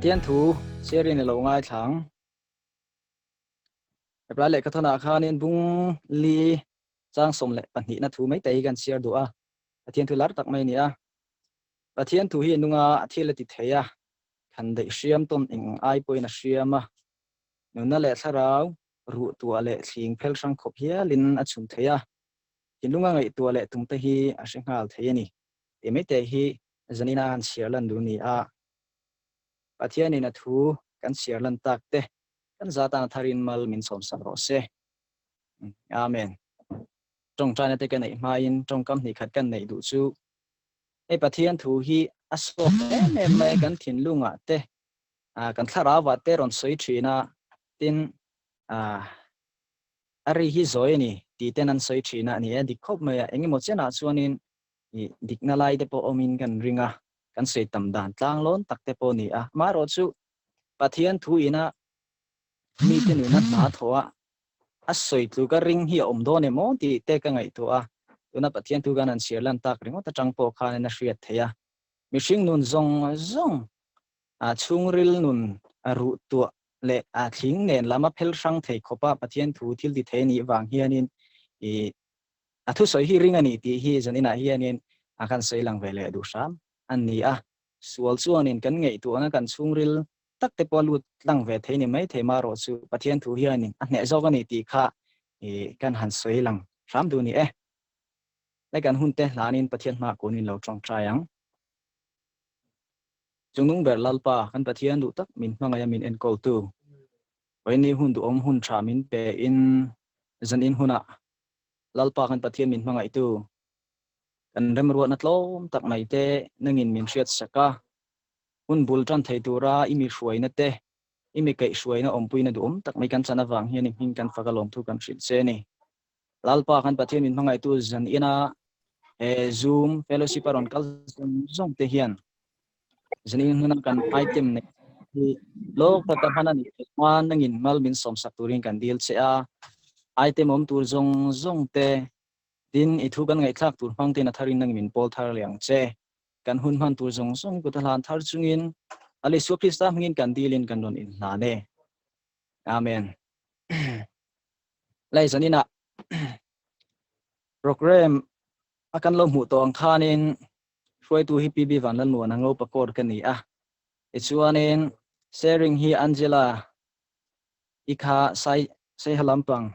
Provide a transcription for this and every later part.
Pathian thu chhiarin i lo ngaithla ang. Hebrai lehkhathawnah khanin bung li chang 12na thu mai te hi kan chhiar duh a. Pathian thu lar tak mai a ni a. Pathian thu hi a nunga thil a ti thei a, khan daih hriam tawn eng ai pawhin a hriam a. Nunna leh thlarau ruh tuah leh thling phel hrang khawp hialin a chhun thei a. Thinlunga ngaihtuah leh tumte hi a hre nghal thei a ni. Tih mai te hi zanina han chhiar lan duh ni a. Pathianin a thu kan chhiar lan tak te kan za tan a tharin mal min sawmsak rawh se. Amen. Tawngtaina te ka neih hmain tawngkam hnih khat kan neih duh chu hei Pathian thu hi a sawk em em mai kan thinlungah te kan thlarauah te rawn sawi thin a, tin a ri hi zawi a ni tih ten an sawi thin a, ni e dik khawp mai a, engemaw chenah chuanin dikna lai te pawh awmin kan ring a, kan sawi tam dan tlanglawn tak te pawh a ni a. Amaherawhchu Pathian thu ina mite nuna hna thawh a, a sawi tluk a ring hi a awm dawn em aw tih te ka ngaihtuah a, tuna Pathian thu kan han chhiar lan tak ringawt atang pawh khanin a hriat theih a. Mihring nun zawng zawng chhungril nun ruh tuah leh thling nen lam a phel hrang thei khawp a, Pathian thu thil ti thei a nih vang hianin a thusawi hi ring a ni tih hi zaninah hianin a kan sawi lang ve leh duh hram a ni a. Sual chuanin kan ngaihtuahna kan chhungril tak te pawh a lut tlang ve thei ni mai thei marawh chu Pathian thu hianin a hneh zawk a ni tih kha kan han sawi lang hram duh ni e. Lai kan hun te hlanin Pathian hmaah kunin lo tawngtai ang. Chungnung ber Lalpa kan Pathian duh tak min hmangaih a min enkawltu. Vawiin ni hun duhawm hun tha min pe in zanin hunah Lalpa kan Pathian min hmangaihtu kan remruatna tlawm tak mai te nangin min hriat sak a, hun bul tan thei tura i mi hruaina te, i mi kaihhruaina awmpuina duhawm tak mai kan chan avang hian i hming kan fak a lawmthu kan hrilh che a ni. Lalpa kan Pathian min hmangaihtu zan ina he Zoom fellowship a rawn kal zawng zawng te hian zanin huna kan item nei hi lawk taka hman a nih theih hma nangin mal min sawmsak turin kan dil che a, item awm tur zawng zawng te tin i thu kan ngaihthlak tur hmang ten a tharin nangin min pawl thar leh ang che. Kan hun hman tur zawng zawng kut a hlan thar chungin Lal Isua Krista hmingin kan dilin kan rawn inhlan e. Amen. Lei zaninah program a kan lo hmuh tawh ang khanin hruaitu hi PB Vanlalmuana Ngopa Court ka ni a. Tichuanin sharing hi Angela i kha sai saiha lampang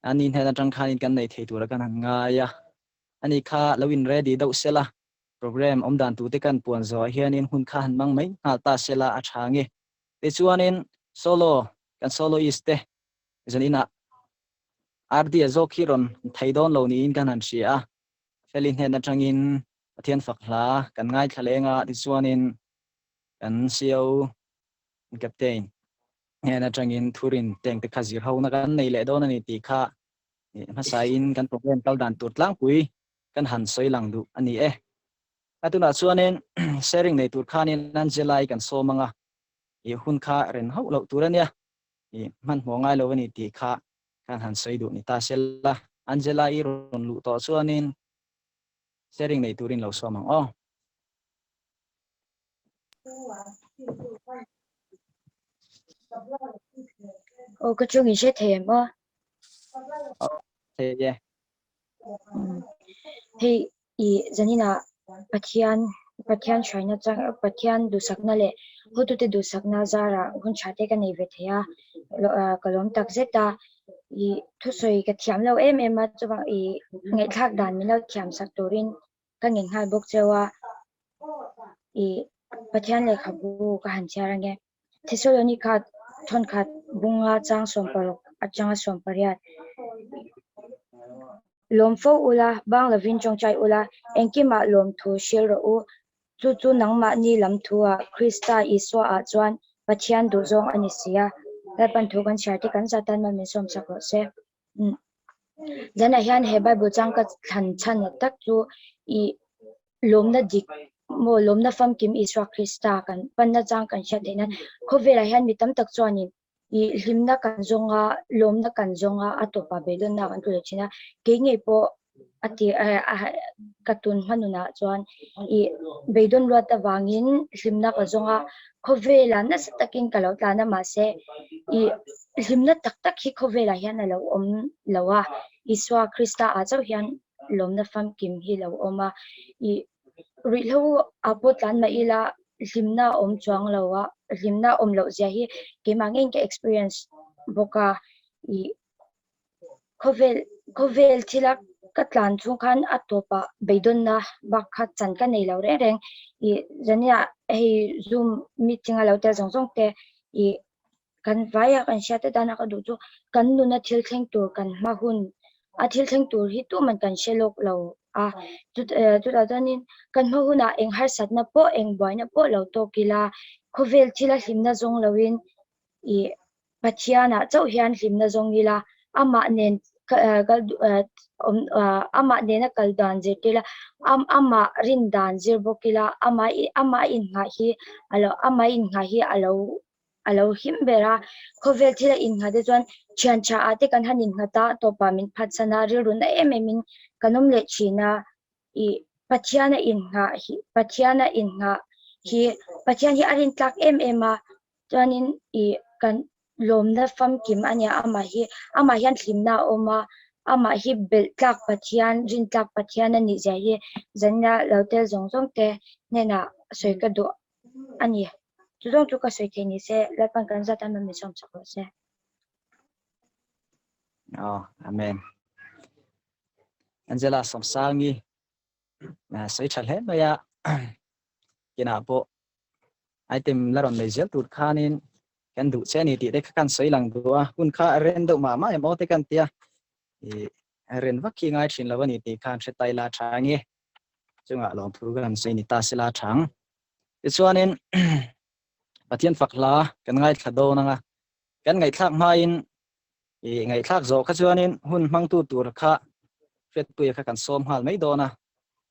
ani hnen atang khanin kan nei thei tura kan han ngai a. Ani kha lo in ready deuh sela program awm dan tute kan puan zawh ah hianin hun kha han hmang mai nghal ta sela a tha nge. Tichuanin solo kan soloist te zaninah RD a zawk hi rawn thei dawn lo niin kan han hria a. Feli hnen atangin Pathian fak hla kan ngaithla leng a, tichuanin kan CO Captain hnen atangin thurin teng te kha zir hona kan nei leh dawn a ni tih kha hmasain kan program kal dan tur tlangpui kan han sawi lang duh a ni e. A tunah chuanin sharing nei tur khanin Angela-i kan sawm ang a, i hun kha ren hauh loh tur a nia, i hmanhmawh ngai lo a ni tih kha kan han sawi duh ni ta se la. Angela-i rawn luh tawh chuanin sharing nei turin lo sawm ang aw. Aw ka chung in hre thei em aw? Aw thei e. Hei i zaninah Pathian Pathian hruaina chang Pathian duhsakna leh hotute duhsakna zarah hun tha te ka nei ve thei a, ka lawm tak zet a, i thusawi ka thiam lo em em a chuvang i ngaihthlak dan min lo thiam sak turin ka ngen nghal bawk cheu a, i Pathian lehkhabu ka han chhiar ange. Thesalonika thawnkhat bunga chang 60 atanga 18. Lawm fo ula, bang lovin tawngtai ula, engkimah lawmthu hril rawh u. Chu chu nangmahni lam thuah Krista Isua ah chuan Pathian duhzawng a ni si a. Lalpan thu kan chhiar te kan zat tan mal min sawmsak rawh se. Zanah hian he Bible chang ka thlan chhan tak chu i lawmna dik maw lawmna famkim Isua Krista kan panna chang kan hriat theih nan khawvelah hian mi tam tak chuanin i hlimna kan zawng a, lawmna kan zawng a, a tawpah beidawnna kan tlu leh thin a. Kei ngei pawh A ti ka tun hma nunah chuan i beidawn luat avangin hlimna ka zawng a, khawvelah nasa takin ka lo tlan a mahse i hlimna tak tak hi khawvelah hian a lo awm lo a, Isua Krista ah chauh hian lawmna famkim hi lo awm a, i ruihhlo ah pawh tlan mah ila hlimna a awm chuang lo a, hlimna awm loh zia hi keimah ngeiin ka experience bawk a, i Khawvel khawvel thila ka tlan chung khan a tawpah beidawnna bak kha chan ka nei lo reng reng. Ih zania hei zoom meeting a lo tel zawng zawng te ih kan vaia kan hriat te tana ka duh chu kan nuna thil thleng tur kan hma hun a thil thleng tur hi tuman kan hre lawk lo a. Chutah chuanin kan hma hunah eng harsatna pawh eng buaina pawh lo tawk ila khawvel thila hlimna zawng loin ih Pathianah chauh hian hlimna zawng ila, amah nen amah nena kal dan zirtir ila, amah rin dan zir bawk ila, amah amah innghah hi a lo amah innghah hi a lo a lo him ber a. Khawvel thila innghah te chuan thian tha ah te kan han innghat a, tawpah min phatsan a, rilru na em em in kan awm leh thin a. Ih Pathiana innghah hi Pathiana innghah hi Pathian hi a rintlak em em a. Chuanin ih kan lawmna famkim a nia amah hi amah hian thlimna a awm a, amah hi belh tlak Pathian, rin tlak Pathian a nih zia hi zanina lo tel zawng zawng te hnenah sawi ka duh a ni. Chu zawng chu ka sawi thei ni se, Lalpan kan zat a min sawm chak rawh se. Aw, Amen. Angela Sawmsangi sawi tha hle mai a, kinah pawh item la rawn nei zel tur khanin kan duh che a ni tih te kha kan sawi lang duh a, hun kha a ren deuh mah mah em aw te kan tia, ih ren vak hi ngai thin lo a ni tih khan hre tai la tha nge chungah lawmthu kan sawi ni ta sela tha ang. Tichuanin Pathian fak hla kan ngaithla dawn anga kan ngaihthlak hmain ih ngaihthlak zawh kha chuanin hun hmangtu tur kha Hriatpuia kha kan sawm nghal mai dawn a,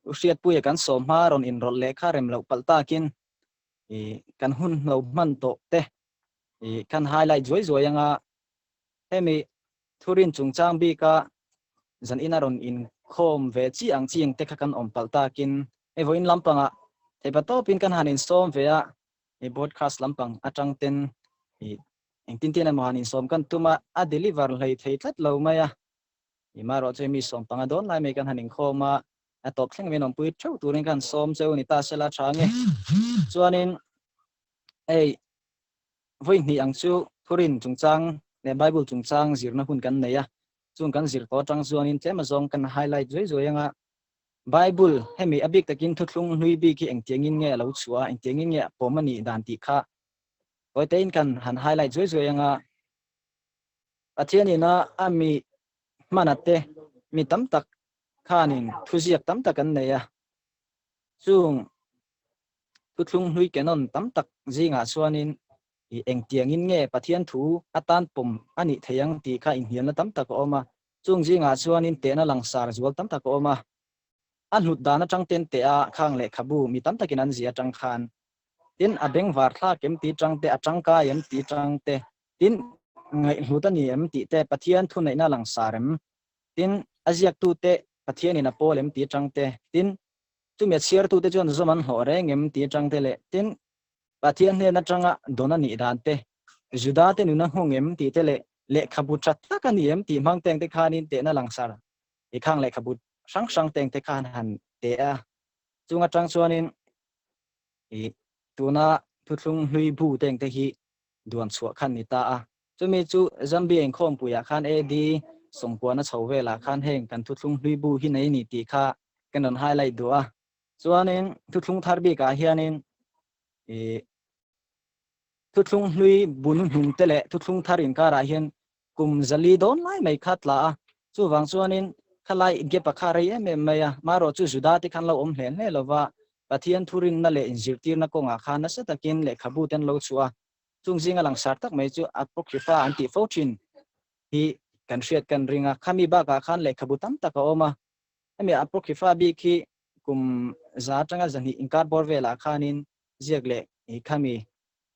U Hriatpuia kan sawm hma rawn inrawlh leh kha rem loh palh takin ih kan hun hlo hman tawh te ih kan highlight zuai zuai anga hemi thurin chungchang bika zan ina rawn inkhawm ve chi ang chi ang te kha kan awm palh takin hei vawiin lampangah theihpa tawpin kan han insawm ve a, hei broadcast lampang atang ten ih engtin tin emaw han insawm kan tum a, a deliver hlei thei tlat lo mai a. Imarawh chu mi 15 dawn lai mai kan han inkhawm a, a tawp thleng min awmpui theuh turin ka han sawm cheu ni ta sela tha nge. Chuanin hei vawi hnih ang chu Thurin chungchang leh Bible chungchang zirna hun kan nei a, chung kan zir tawh atang chuanin tlem azawng kan highlight zuai zuai anga Bible hemi a bik takin thuthlung hlui bik hi engtiangin nge a lo chhuah a, engtiangin nge a pawm a nih dan tih kha tawitein kan han highlight zuai zuai anga Pathianin a a mi hmana te mi tam tak khanin thuziak tam tak an nei a, chung thuthlung hlui canon tam tak zingah chuanin i engtiangin nge Pathian thu atan pawm a nih thei ang tih kha inhnialna tam tak a awm a, chung zingah chuanin tehna langsar zual tam tak a awm a, a hlut dan atang ten teh a khang lehkhabu mi tam takin an zia atang khan tin a bengvar thlak em tih tang te, a tangkai em tih tang te, Tin, ngaihhlut a ni em tih te, Pathian thuneihna langsar em? Tin, a ziaktute Pathianin a pawl em tih atang te, tin, chumi a chhiartute chuan zawm an hlawh reng em tih atang te leh, tin, Pathian hnen atanga dawn a nih dan te, Judate nun a nghawng em tih te leh lehkhabu tha tak a ni em tih hmang teng te khanin tehna langsar i khang lehkhabu hrang hrang teng te khan han teh a. Chung atang chuanin i tuna thuthlung hlui bu teng te hi duan chhuah khan ni ta a. Chumi chu Zambia inkhawmpuiah khan AD sawmkuana chho velah khan heng kan thuthlung hlui bu hi nei ni tih kha kan rawn highlight duh a. Chuanin thuthlung thar bikah hianin ih thuthlung hlui bu hnuhnung te leh thuthlung thar inkarah hian kum zali dawn lai mai kha tla a. Chuvang chuanin khalai gap a kha rei em em mai a. Marawh chu Juda te khan lo awm hle hle lova Pathian thurinna leh inzirtirna kawngah khan nasa takin lehkhabu te an lo chhuah a, chung zinga langsar tak mai chu Apocrypha an tih fo thin hi kan hriat kan ring a. Khami bakah khan lehkhabu tam tak a awm a, hemi Apocrypha bik hi kum za atanga zahnih inkar bawr velah khanin ziak leh khami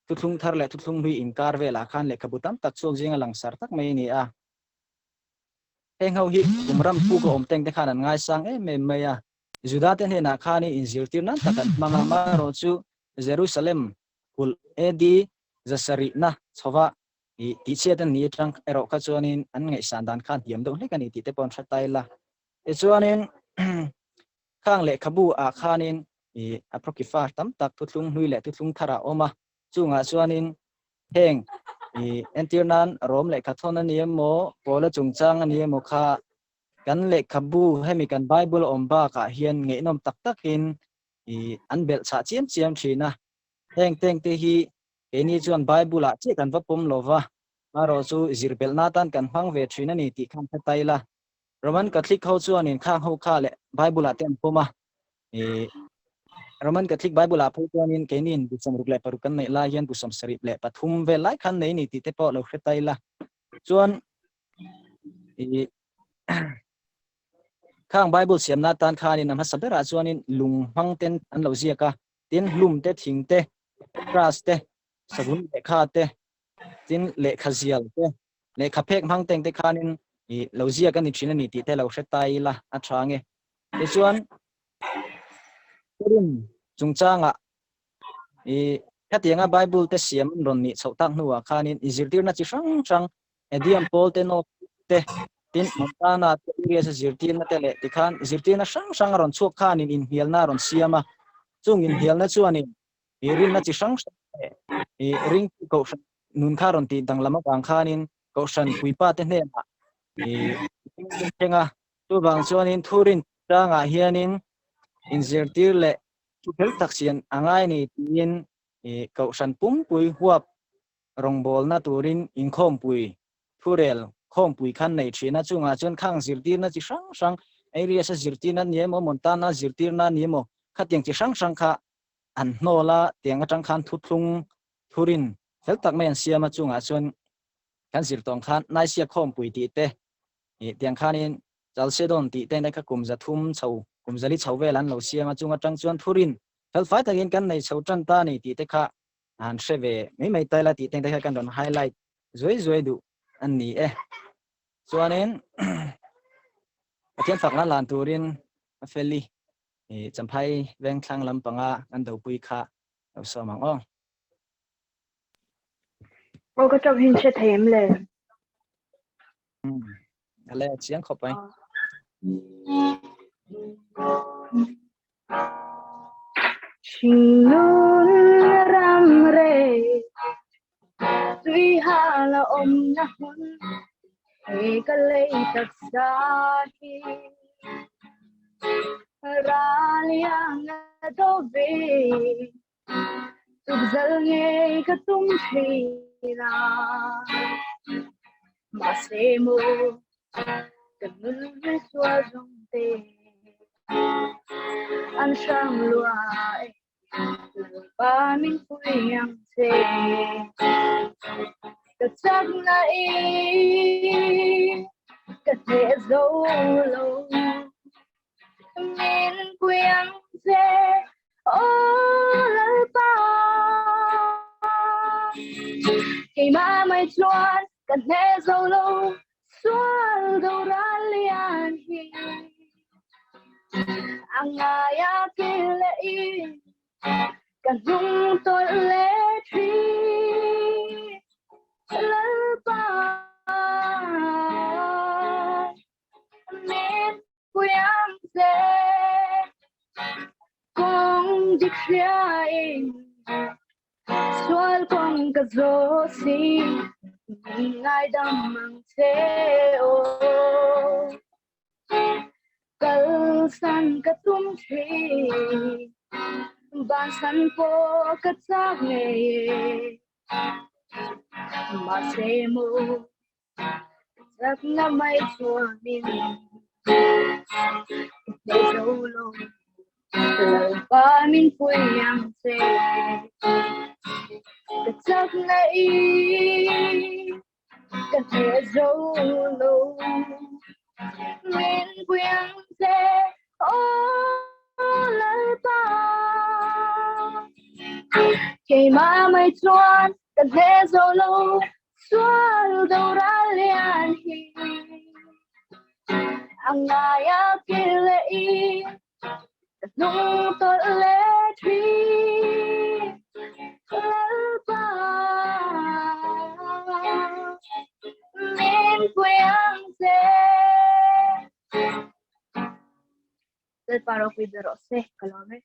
thuthlung thar leh thuthlung hlui inkar velah khan lehkhabu tam tak chhuak zinga langsar tak mai a ni a. Heng ho hi kum ram puk a awm teng te khan an ngaisang em em mai a. Juda te hnenah khanin inzirtir nan tak an hmang a, amaherawhchu Jerusalem kulh AD 700na chhova ih tihchhiat an ni atang erawh kha chuanin an ngaihsan dan khan hniam deuh hlek a ni tih te pawh an hre ta ila. Tichuanin khang lehkhabu ah khanin ih Apocrypha tam tak thuthlung hlui leh thuthlung thar a awm a, chungah chuanin heng ih entir nan Rom lehkha thawn a ni emaw Paula chungchang a ni emaw kha kan lehkhabu hemi kan Bible awm bakah hian ngaihnawm tak takin ih an belh chhah chiam chiam thin a. Heng teng te hi keini chuan Bible ah chiah kan va pawm lo va, marawh chu zir belhna atan kan hmang ve thin a ni tih khan hre ta ila. Roman Catholic ho chuanin khang ho kha leh Bible ah te an pawm a, ih Roman Catholic Bible ah phei chuanin keiniin bu 66 kan neih lai hian bu 73 vel lai khan nei a ni tih te pawh lo hre ta ila. Chuan ih khang Bible siamna atan khanin a hmasa berah chuanin lung hmang ten an lo ziak a, tin hlum te, thing te, grass te, savun lehkha te, tin lehkha zial te, lehkha phek hmang teng te khanin ih lo ziak a ni thin a ni tih te lo hre ta ila a tha nge. Tichuan Thurin chungchangah ih khatianga Bible te siam an rawn nih chhoh tak hnuah khanin i zirtirna chi hrang hrang Ediam pawl te note te tin Montana te Urias a zirtirna te leh tikhan zirtirna hrang hrang a rawn chhuak khanin inhnialna a rawn siam a. Chung inhnialna chuanin ih rinna chi hrang hrang leh ih ringtu kohhran nun kha rawn tih danglam avang khanin kohhran puipa te hnenah ih thleng a. Chuvang chuanin thurin tlangah hianin inzirtir leh thu fel tak siam a ngai a ni tiin ih kohhran pumpui huap rawngbawlna turin inkhawmpui, thurel khawmpui khan nei thin a, chungah chuan khang zirtirna chi hrang hrang, Arius-a zirtirna ni emaw, Montana zirtirna ni emaw, khatiang chi hrang hrang kha an hnawl a, tiang atang khan thuthlung thurin fel tak mai an siam a, chungah chuan kan zir tawng khan Nicaea khawmpui tih te, ih tiang khanin Chalcedon tih te kha kum 300 chho, kum 400 chho vel an lo siam a, chung atang chuan thurin felfai takin kan nei chho tan ta a ni tih te kha han hre ve mai mai ta ila tih te kha kan rawn highlight zuai zuai duh a ni e. Chuanin Pathian fakna hlan turin a Feli Champhai Vengthlang lampanga kan dopui kha lo sawm ang aw. Aw ka tawng hi in hre thei em le? Ale a chiang khawp mai. Hringnun ram re tui hala awm na hun he ka lei taksa hi raliang a do ve Tukzal ngei ka tum thin a, mahse maw ka nun hi sual zawng te an hrang luai Lalpa min pui ang che ka chak na i ka hneh zo lo min pui ang che Aw Lalpa, keimah mai chuan ka hneh zo lo sual do ral lian hi. A ngai a kil leh i ka hnung tawlh leh thin. Lalpa, min pui ang che kawng dik hriain sual kawng ka zawh si min ngaidam ang che aw kalsan ka tum thin bansan pawh ka chak ngei e mahse maw Chakna mai chuanin hneh zo lo Lalpa min pui ang che Ka chakna i ka hneh zo lo Min pui ang che aw Lalpa Keimah mai chuan ka hneh zo lo Sual do ral lian hi. A ngaia kir leh in ka hnung tawlh leh thin Lalpa min pui ang che. Lalpa ropui ber rawh se ka lawm e.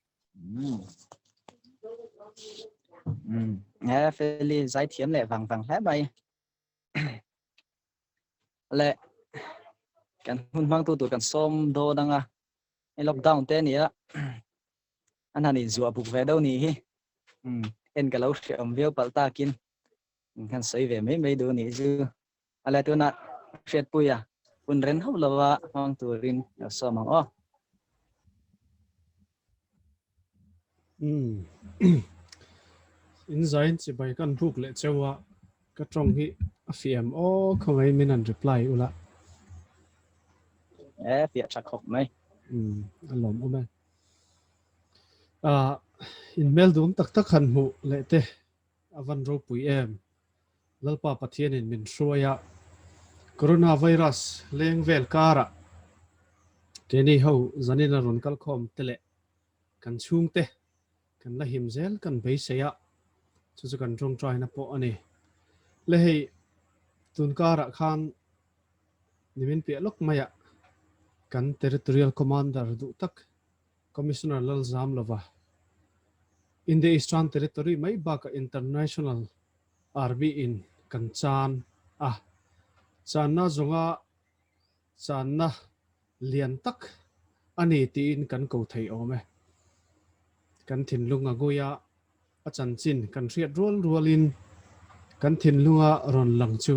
He Feli zaithiam leh vang vang hle mai. Le kan hun hmang tu tur kan sawm dawn anga hei lockdown te ania an han inzuah buk ve deuh nih hi en ka lo hreawm viau palh takin kan sawi ve mai mai duh nih chu a le tunah hriatpuia hun ren hauh lova hmang turin lo sawm ang aw. In zain chibai kan ruk leh cheu a, ka tawng hi a fiah em aw khawngaih min han reply ula. E fiah tha khawp mai. A lawm awm e. In hmel duhawm tak tak han hmuh leh te a van ropui em. Lalpa Pathianin min hruai a, Coronavirus leng vel karah keini ho zanin a rawn kal khawm te leh kan chhungte kan la him zel kan beisei a, chu chu kan tawngtaina pawh a ni. Le hei tun karah khan nimin piah lawk maiah kan Territorial Commander duh tak Commissioner Lalzamlova India Eastern Territory mai bakah International Army in kan chan a, channa zawnga channa lian tak a ni tiin kan ko thei awm e. Kan thinlung a ngui a, a chanchin kan hriat rual rualin kan thinlunga rawn lang chu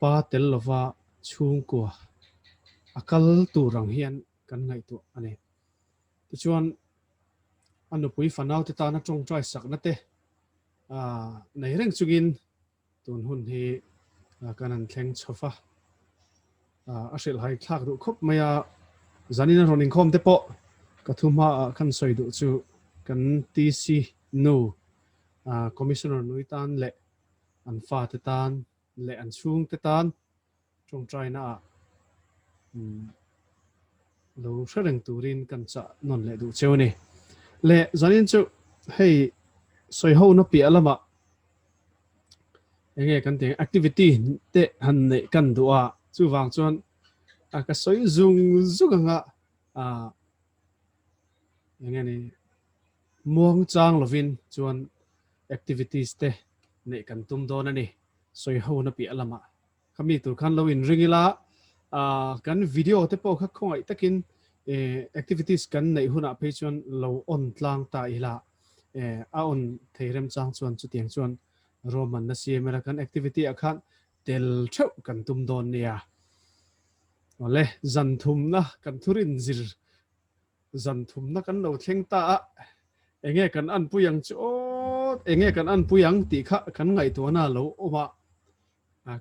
pa tel lova chhungkua a kal tur ang hian kan ngaihtuah a ni. Tichuan, a nupui fanaute tana tawngtai sakna te nei reng chungin tun hun hi kan han thleng chho va. A hrilhhai thlak duh khawp mai a, zanin a rawn inkhawm te pawh ka thu hmaah khan sawi duh chu kan TC nu Commissioner nui tan leh an fate tan leh an chhungte tan Tawngtaina ah lo hre reng turin kan chah nawn leh duh cheu a ni. Le zanin chu hei sawi ho na piah lamah enge kan tih activity te han neih kan duh a, chuvang chuan ka sawi zung zung anga enge ni muang chang lovin chuan activities te neih kan tum dawn a ni sawi ho na piah lamah. Khami tur khan lo in ring ila, kan video te pawh kha khawngaih takin activities kan neih hunah phei chuan lo on tlang ta ila, a on thei remchang chuan chutiang chuan ruahman na siam ila kan activity ah khan tel theuh kan tum dawn nia. Awle, zan thumna kan thurin zir Zan thumna kan lo thleng ta a, enge kan anpui ang chu aw, enge kan anpui ang tih kha kan ngaihtuahna a lo awm a,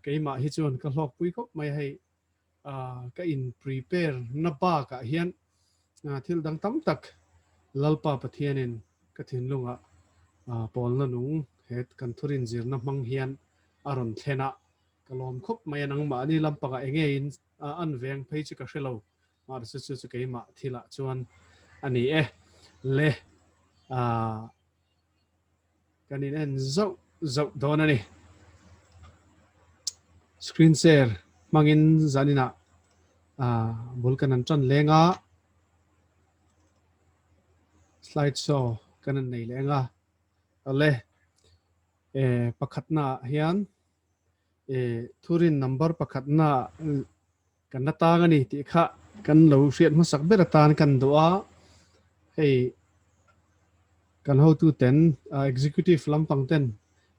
keimah hi chuan ka hlawkpui khawp mai hei, ka in prepare na bakah hian thil dang tam tak Lalpa Pathianin ka thinlungah pawlna nung he kan thurin zirna hmang hian a rawn thlen a, ka lawm khawp mai a, nangmahni lampangah enge in an veng phei chu ka hre lo. Mahse chu chu keimah thilah chuan a ni e. Le ah kan in en zauh zauh dawn a ni. Screen share hmangin zaninah ah bul kan han tan leng a, slide show kan han nei leng a. Awle eh pakhatna ah hian eh thurin number pakhatna Kan la tang a ni tih kha kan lo hriat hmasak ber atan kan duh a, hei kan hotu ten executive lampang ten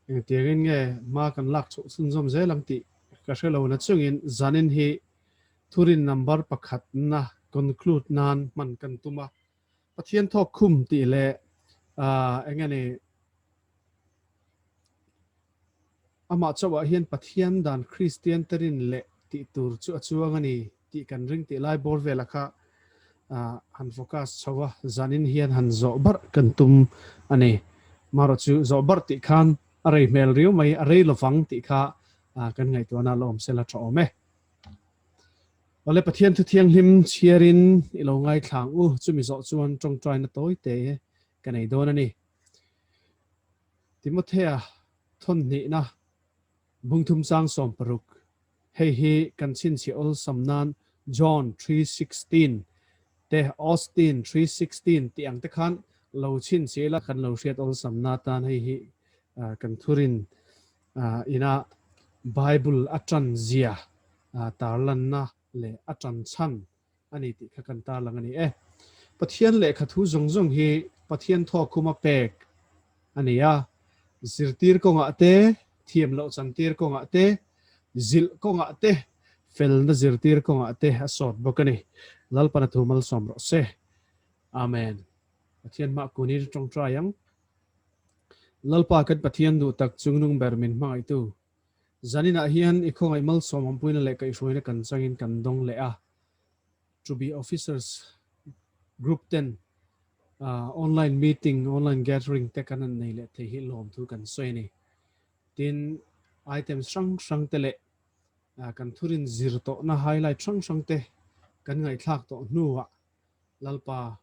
engtiangin nge hma kan lak chhoh chhunzawm zel ang tih ka hre lo na chungin zanin hi thurin number pakhatna conclude nan hman kan tum a, Pathian thawk khum tih leh eng nge ni Amah chauhah hian Pathian dan Kristian te rin leh tih tur chu a chuang a ni tih kan ring tih lai bawr vela kha han focus chho a, zanin hian han zawh barh kan tum a ni. Marawh chu zawh barh tih khan a rei hmel riau mai, a rei lovang tih kha kan ngaihtuahna la awm sela tha awm e. Awle Pathian thu thianghlim chhiarin i lo ngaithla ang u, chumi zawh chuan tawngtaina tawi te ka nei dawn a ni. Timothea thawnhnihna bungthum chang 60, hei hi kan chhinchhiah awlsam nan John 3:16 te Austin 3:16 tih ang te khan lo chhinchhiah ila kan lo hriat awlsam na tan hei hi kan thurin ina Bible a tan zia tarlanna leh a tan chhan a ni tih kha kan tarlang a ni e. Pathian lehkha thu zawng zawng hi Pathian thawkkhuma pek a ni a, zirtir kawngah te, thiam loh chantir kawngah te, zilh kawngah te, felna zirtir kawngah te a sawt bawk a ni. Lalpana thu malsawm rawh se. Amen. Pathian hmah kunin tawngtai ang. Lalpa kan Pathian duh tak chungnung ber min hmangaihtu. Zaninah hian i khawngaih malsawm awmpuina leh kaihhruaina kan changin kan dawng leh a. To be officers group ten online meeting, online gathering te kan han nei leh thei hi lawmthu kan sawi a ni. Tin, items hrang hrang te leh kan thurin zir tawhna highlight hrang hrang te kan ngaihthlak tawh hnuah Lalpa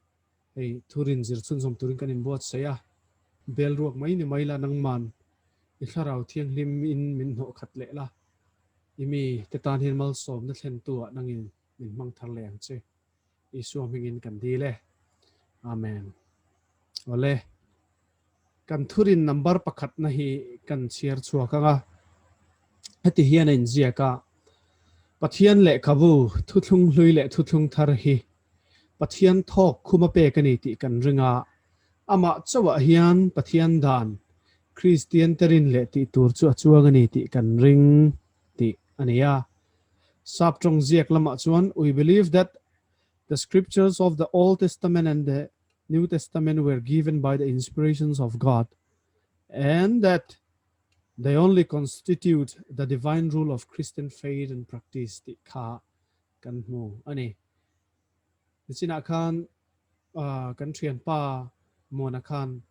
hei thurin zir chhunzawm turin kan inbuatsaih a, bel ruak mai ni mai la nangman i thlarau thianghlim in min hnawh khat leh la, i mi te tan hian malsawmna thlentu ah nangin min hmang thar leh ang che. Isua hmingin kan dil e. Amen. Awle. Kan thurin number pakhatna hi kan chhiar chhuak ang a, heti hian a inziak a, Pathian lehkhabu thuthlung hlui leh thuthlung thar hi Pathian thawk khuma pek a ni tih kan ring a, amah chauhah hian Pathian dan Kristian te rin leh tih tur chu a chuang a ni tih kan ring tih a ni a. Sap tawng ziak lamah chuan, We believe that the scriptures of the Old Testament and the New Testament were given by the inspirations of God and that they only constitute the divine rule of Christian faith and practice tih kha kan hmu a ni. Nichinah khan kan thianpa Muana khan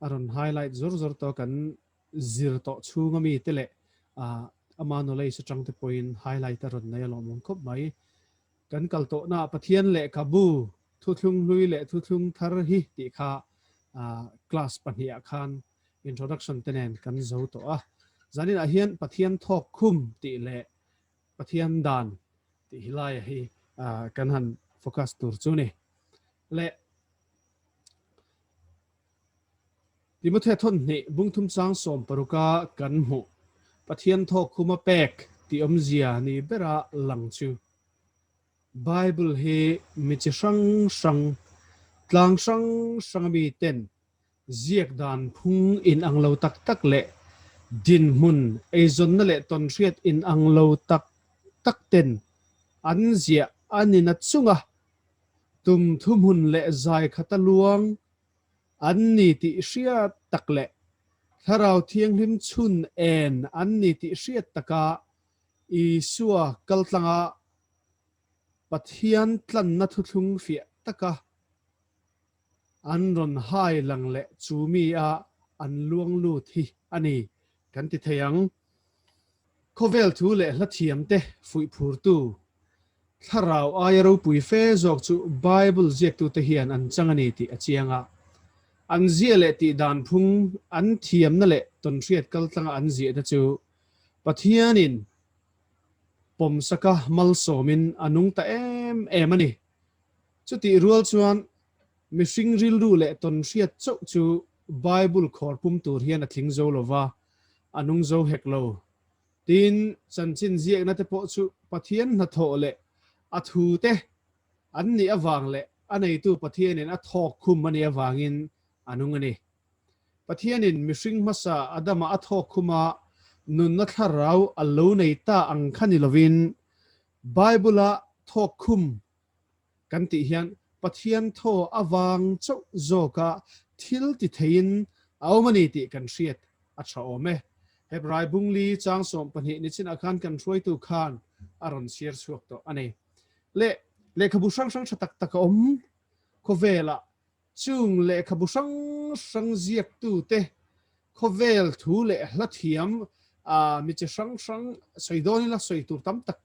a rawn highlight zawr zawr tawh kan zir tawh chhunga mi te leh ama knowledge atang te pawhin highlight a rawn nei a lawmawm khawp mai. Kan kal tawhna Pathian lehkhabu Thuthlung hlui leh thuthlung thar hi tih kha class pahnihah khan introduction te nen kan zo tawh a. Zaninah hian Pathian thawk khum tih leh Pathian dan tih hi laia hi kan han focus tur chu ni. Leh Timothea thawnhnih bungthum chang 60a kan hmuh Pathian thawk khuma pek tih awmzia ni bera lang chu. Bible hi mi chi hrang hrang, tlang hrang hrang a mi ten ziak dan phung in ang lo tak tak leh dinhmun eizawnna leh tawnhriat in ang lo tak tak ten an ziah a ni na chunga tum thuhmun leh zai khata luang an ni tih hriat tak leh Thlarau Thianghlim chhun en an ni tih hriat taka Isua kaltlanga Pathian tlanna thuthlung fiah taka an rawn hai lang leh chu mi a an luang lut hi a ni kan ti thei ang. Khawvel thu leh hla thiamte fuih phurtu thlarau aia ropui fe zawk chu Bible ziaktute hian an chang a ni tih a chiang a. An ziah leh tih dan phung an thiamna leh tawnhriat kaltlanga an ziahte chu Pathianin pawmsaka malsawmin a nung ta em em a ni. Chutih rual chuan mihring rilru leh tawnhriat chauh chu Bible khawr pum tur hian a tling zo lo va, a nung zo hek lo. Tin, chanchin ziakna te pawh chu Pathian hnathawh leh a thute an nih avang leh a neitu Pathianin a thawk khum a nih avangin a nung a ni. Pathianin mihring hmasa Adama a thawk khuma nunna thlarau a lo nei ta ang kha ni lovin, Bible-a thawk khum kan tih hian Pathian thaw avang chauh zawka thil ti theiin a awm a ni tih kan hriat a tha awm e. Hebrai bungli chang 12 nichinah khan kan hruaitu khan a rawn chhiar chhuak tawh a ni. Leh lehkhabu hrang hrang tha tak tak a awm khawvelah Chung lehkhabu hrang hrang ziaktute khawvel thu leh hla thiam mi chi hrang hrang sawi dawn ila sawi tur tam tak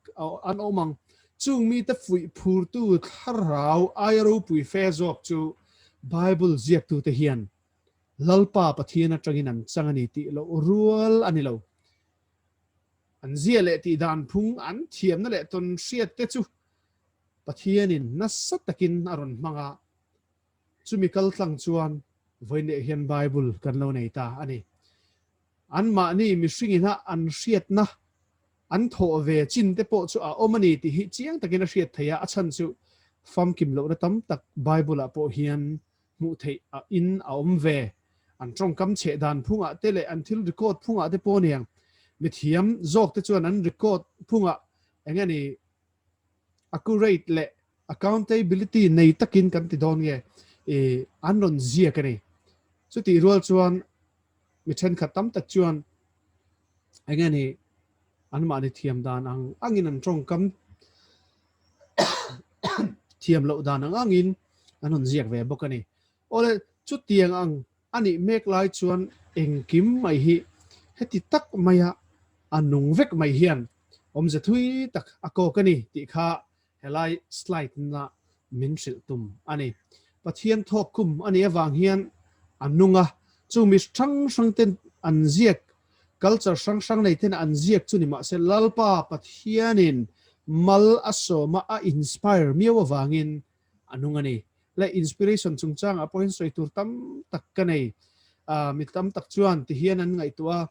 an awm ang. Chung mite fuih phurtu thlarau aia ropui fe zawk chu Bible ziaktute hian Lalpa Pathian atangin an chang a ni tih loh rual a ni lo. An zia leh tih dan phung an thiamna leh tawn hriat te chu Pathianin nasa takin a rawn hmang a, chumi kaltlang chuan vawiinleh hian Bible kan lo nei ta a ni. Anmahni mihringina an hriatna an thawh ve chin te pawh chu a awm a ni tih hi chiang takin a hriat theih a, a chhan chu famkim lohna tam tak Bible-ah pawh hian hmuh theih a in a awm ve. An tawngkam chheh dan phungah te leh an thil record phungah te pawh aniang mithiam zawk te chuan an record phungah eng nge ni accurate leh accountability nei takin kan ti dawn nge i an rawn ziak a ni. Chutih rual chuan mi thenkhat tam tak chuan eng nge ni anmahni thiam dan ang angin an tawngkam thiam loh dan ang angin an rawn ziak ve bawk a ni. Awle chutiang ang a nih mek lai chuan engkim mai hi heti tak maia a nung vek mai hian awmze thui tak a kawk a ni tih kha helai slide na min hrilh tum a ni. Pathian thawk kum a nih avang hian a nung a, chung mi hrang hrang ten an ziak, culture hrang hrang nei ten an ziak chu ni mahse Lalpa Pathianin mal a sawma a inspire miau avangin a nung a ni. Le inspiration chungchangah pawhin sawi tur tam tak ka nei. Mi tam tak chuan tihian an ngaihtuah a,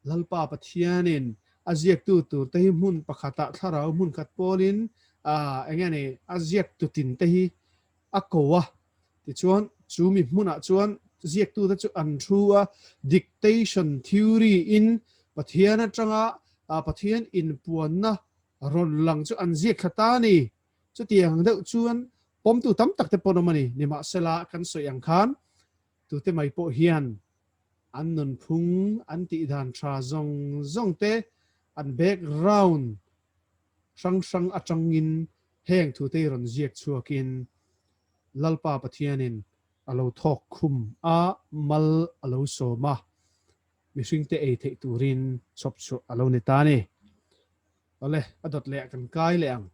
Lalpa Pathianin a ziaktu tur te hi hmun pakhatah thlarau hmun khat pawlin eng nge ni a ziaktu tin te hi a ko a. Tichuan chu mi hmunah chuan ziaktu te chu an thu a, dictation theory in Pathian atanga Pathian inpuanna rawn lang chu an ziak thla ta a ni. Chutiang deuh chuan pawmtu tam tak te pawh an awm a ni. Nimahsela kan sawi ang khan tute mai pawh hian an nunphung, an tihdan tha zawng zawng te, an background hrang hrang atangin heng thute hi rawn ziak chhuakin Lalpa Pathianin a lo thawk khum a, mal a lo sawm a, mihringte ei theih turin chhawp chhuah a lo ni ta a ni. Awle, a dawt leh kan kai leh ang.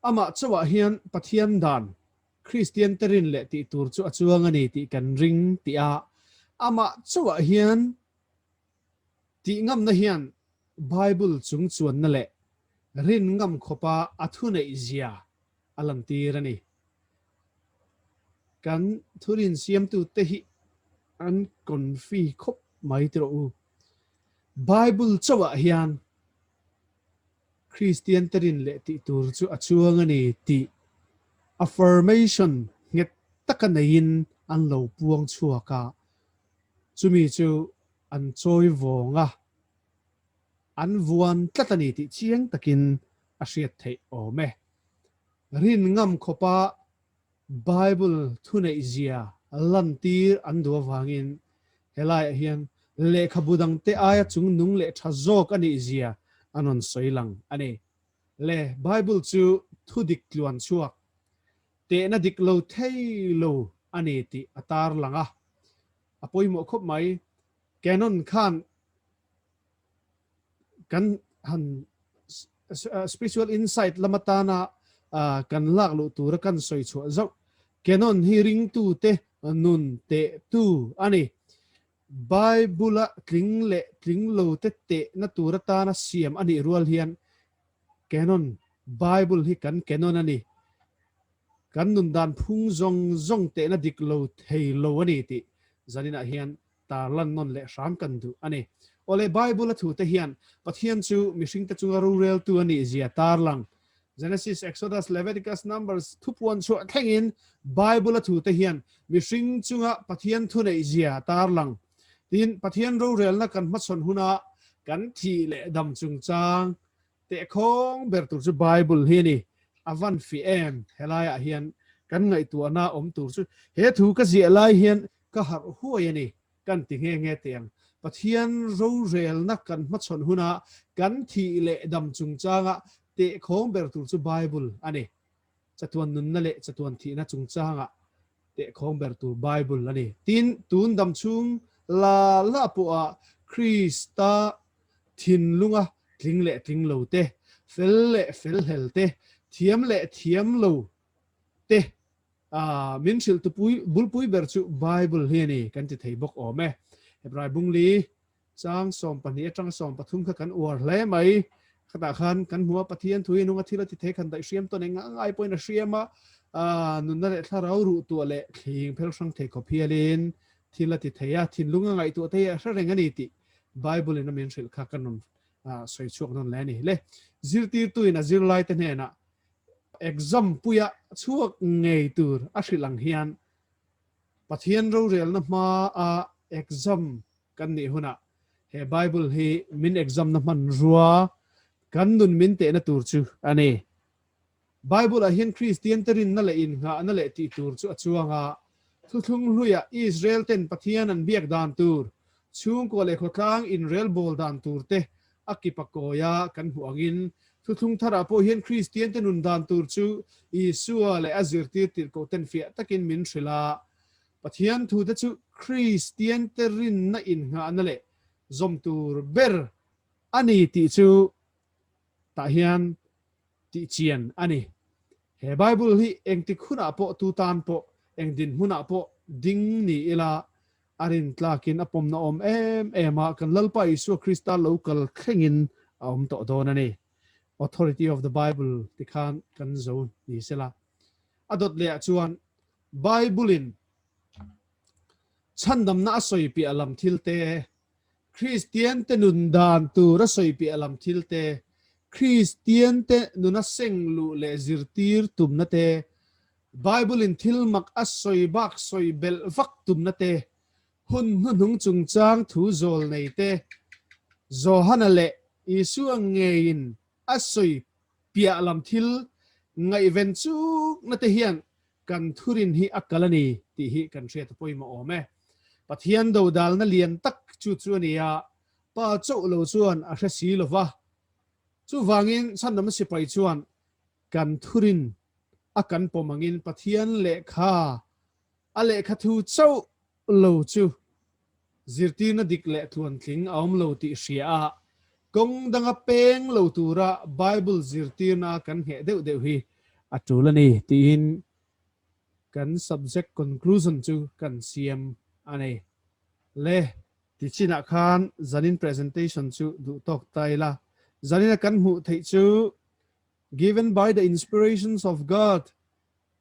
Amah chauhah hian Pathian dan Kristian te rin leh tih tur chu a chuang a ni tih kan ring tih a, amah chauhah hian tih ngamna hian Bible chung chuanna leh rin ngam khawpa a thuneih zia a lantir a ni. Kan thurin siamtute hi an confi khawp mai tiraw u. Bible chauhah hian Kristian te rin leh tih tur chu a chuang a ni tih affirmation nghet taka neiin an lo puang chhuak a, chumi chu an chawi vawng a, an vuan tlat a ni tih chiang takin a hriat theih awm e. Rin ngam khawpa Bible thuneihzia lantir an duh avangin helaiah hian lehkhabu dangte aia chungnung leh tha zawk a nihzia an rawn sawi lang a ni. Le Bible chu thu dik tluan chhuak, tehna dik lo thei lo a ni tih a tarlang a, a pawimawh khawp mai. Canon khan kan han spiritual insight lama tana kan lak luh tura kan sawi chhuah zauh Canon hi ringtu te nun teh tu a ni. Bible a tling leh tling lo te teh na tur atana siam a nih rual hian Canon Bible hi kan canon a ni. Kan nun dan phung zawng zawng tehna dik lo thei lo a ni tih zaninah hian tarlan nawn leh hram kan duh a ni. Awle, Bible a thute hian Pathian chu mihringte chunga roreltu a nih zia tarlang. Genesis, Exodus, Leviticus, Numbers thupuan chhuah thlengin Bible a thute hian mihring chunga Pathian thuneih zia tarlang. Tin, Pathian rorelna kan hmachhawn huna kan thih leh dam chungchang Tehkhawng ber tur chu Bible hi a ni. A van fih em? Helaiah hian kan ngaihtuahna awm tur chu he thu ka ziah lai hian ka harh huai a ni kan ti nghe nghe teh ang. Pathian rorelna kan hmachhawn huna kan thih leh dam chungchanga tehkhawng ber tur chu Bible a ni. Chatuan nunna leh chatuan thihna chungchanga tehkhawng ber tur Bible a ni. Tin, tun dam chhung la la pawha Krista thinlunga tling leh tling lo te, fel leh fel hlel te, thiam leh thiam lo te min hrilh tu pui bulpui ber chu Bible hi a ni kan ti thei bawk awm e. Hebrai bungli Chang 12 atanga 13 kha kan uar hle mai. Khatah khan kan hmu a, Pathian thu hi nung a thil a ti thei khan daih hriam tawn eng ngai pawhin a hriam a, nunna leh thlarau ruh tuah leh thling phel hrang thei khawp hialin thil a ti thei a, thinlung a ngaihtuah te hi a hre reng a ni tih Bible in a min hrilh kha kan rawn sawi chhuak nawn leh a ni. Le zirtirtuin a zirlaite hnenah exam puia chhuak ngei tur a hrilh ang hian Pathian rorelna hmaa exam kan nih hunah he Bible hi min exam na hmanrua kan nun min tehna tur chu a ni. Bible ah hian Kristian te rinna leh innghahna leh tih tur chu a chuang a, Thuthlung hluiah Israel ten Pathian an biak dan tur, chhungkua leh khawtlang inrelbawl dan tur te a kip a kawi a kan hmuh angin Thuthlung tharah pawh hian Kristian te nun dan tur chu Isua leh a zirtir tirhkoh ten fiah takin min hrilh a, Pathian thute chu Kristiante rinna innghahna leh zawm tur ber a ni tih chu tah hian tihchian a ni. He Bible hi engtik hunah pawh tu tan pawh, eng dinhmunah pawh ding ni ila a rintlakin a pawmna awm em em a, kan Lalpa Isua Krista lo kal thlengin a awm tawh dawn a ni. Authority of the Bible tikhan kan zo ni sela. A dawt lehah chuan Bible-in chhandamna a sawi piah lam thil te, Kristiante nun dan tur a sawi piah lam thil te, Kristiante nuna seng luh leh zirtir tumna te, Bible-in thil mak a sawi bak sawi belh vak tumna te, hun hnuhnung chungchang thu zawl nei te, Johana leh Isua ngeiin a sawi piah lam thil ngaihven chukna te hian kan thurin hi a kal a ni tih hi kan hriat a pawimawh awm e. Pathian dodalna lian tak chu chu a ni a, Pa chauh lo chuan a hre si lo va. Chuvangin chhandamna sipai chuan kan thurin a kan pawm angin Pathian lehkha a lehkha thu chauh lo chu Zirtirna dik leh tluantling a awm lo tih hria a, kawng danga peng lo tura Bible zirtirna kan ngheh deuh deuh hi a tul a ni tiin kan subject conclusion chu kan siam a ni. Le, tichinah khan zanin presentation chu duh tawk ta ila, zanina kan hmuh theih chu Given by the inspirations of God,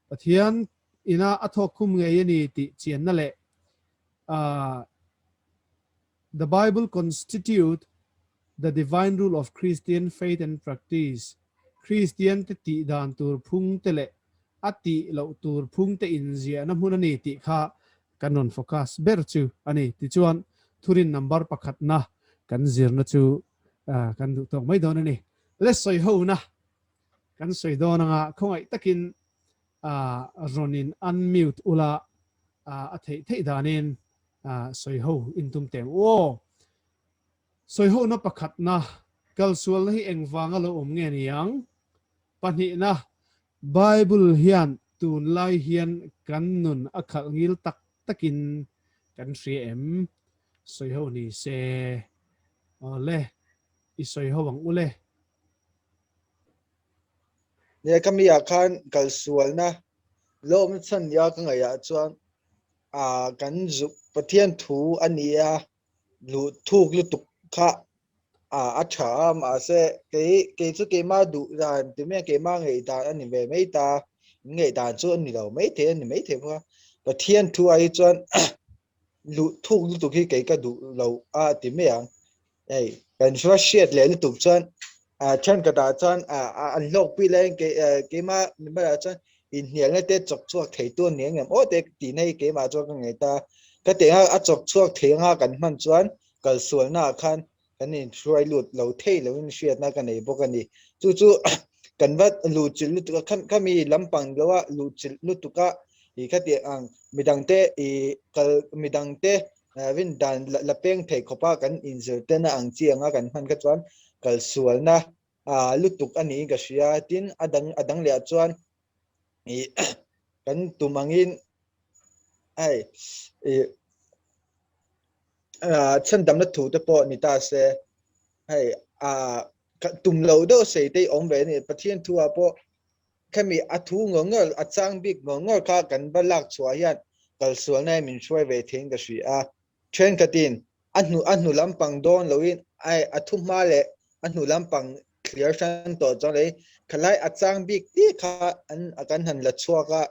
Pathian ina a thawk khum ngei a ni tih chianna leh The Bible constitute the divine rule of Christian faith and practice, Kristian te tih dan tur phung te leh a tih loh tur phung te inziahna hmun a ni tih kha kan rawn focus ber chu a ni. Tichuan, thurin number pakhatna kan zirna chu kan duh tawk mai dawn a ni. Le sawi hona kan sawi dawn anga khawngaih takin rawn in unmute ula a theih theih danin sawi ho in tum teng u aw. Sawi hona pakhatna, kalsualna hi engvanga lo awm nge niang? Pahnihna, Bible hian tunlai hian kan nun a khalh ngil tak takin kan hria em? Sawi ho ni se. Awle, i sawi ho ang ule. Nia ka mi ah khan kalsualna lawmna chhan nia ka ngaihah chuan ah kan zuk Pathian thu a ni a luh thuk lutuk kha ah a tha a mahse kei kei chu keima duh dan ti mai keima ngaihdan a ni ve mai ta ngaihdan chu a ni lo mai thei a ni mai thei bawk a Pathian thu ah hi chuan luh thuk lutuk hi kei ka duh lo a ti mai ang hei kan hria hriat leh lutuk chuan ah thenkhatah chuan ah an hlawkpui laiin kei ah keima mimal ah chuan inhnialna te chawk chhuak thei tu a ni ang em aw te tihna hi keimah chuan ka ngaih ta ka tih anga a chawk chhuak thei anga kan hman chuan kalsualna ah khan kan inhruai lut lo thei loin hriatna ka nei bawk a ni. Chu chu kan va luhchilh lutuk a, khami lampang loa luhchilh lutuk a i khati ang midangte i kal midangte rin dan la peng thei khawpa kan inzir tena ang chi anga kan hman kha chuan kalsualna lutuk a niin ka hria. Tin, a dang a dang lehah chuan i kan tum angin hei i chhandamna thu te pawh ni ta se hei ah Tum lo deuh sei te awm ve a ni. Pathian thu ah pawh khami a thu ngawr ngawr, a chang bik ngawr ngawr kha kan va lak chhuah hian kalsualna hi min hruai ve theiin ka hria a. Thenkhatin a hnu a hnu lampang dawn loin ai a thu hma leh a hnu lampang thliar hran tawh chuang leh khalai a chang bik tih kha an kan han la chhuak a,